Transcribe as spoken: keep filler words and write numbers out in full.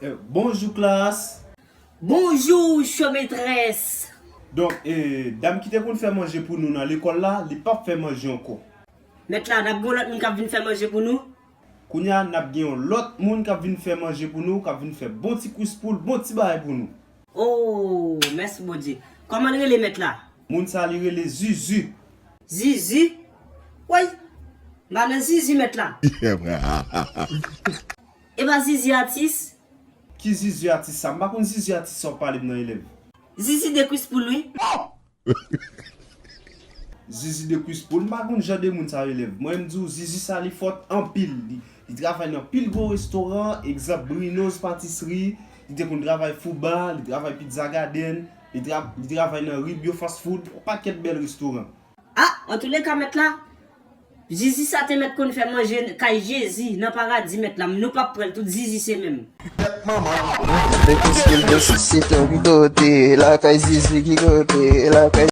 Eh, bonjou klas. Bonjou, chè metrès. Donk, eh, dam ki te konn fè manje pou nou nan lekòl la, li p ap fè manje ankò. Mèt la, n ap gen yon lòt moun k ap vin fè manje pou nou? Kounye a, n ap gen yon lòt moun k ap vin fè manje pou nou, k ap vin fè bon ti kwis poul, bon ti bagay pou nou. Oh, mèsi Bondye. Kòman l rele, mèt la? Moun sa, li rele Zizi. Zizi? Woy, m pa nan Zizi, mèt la. E pa Zizi atis? Ki Zizi atis sa? M pa konn Zizi atis sa w pale m nan, elèv. Zizi de kwis poul, wi. Zizi de kwis poul, m pa konn jan de moun sa yo, elèv. Mwen, m di w, Zizi sa, li fòt anpil. Li, li travay nan pil gwo restoran, egzanp, Bruno's Patisserie, li te konn travay Fouba, li travay Pizza Garden, li tra-, li travay nan Rubio Fast Food, yon pakèt bèl restoran. Ah, antouleka, mèt la, Zizi sa te mèt konn fè manje kay Jezi nan paradi, mèt la, nou p ap pran l, tout Zizi se menm. Tèt manman. Depi sil de sisite ki kote, lakay Zizi ki kote, lakay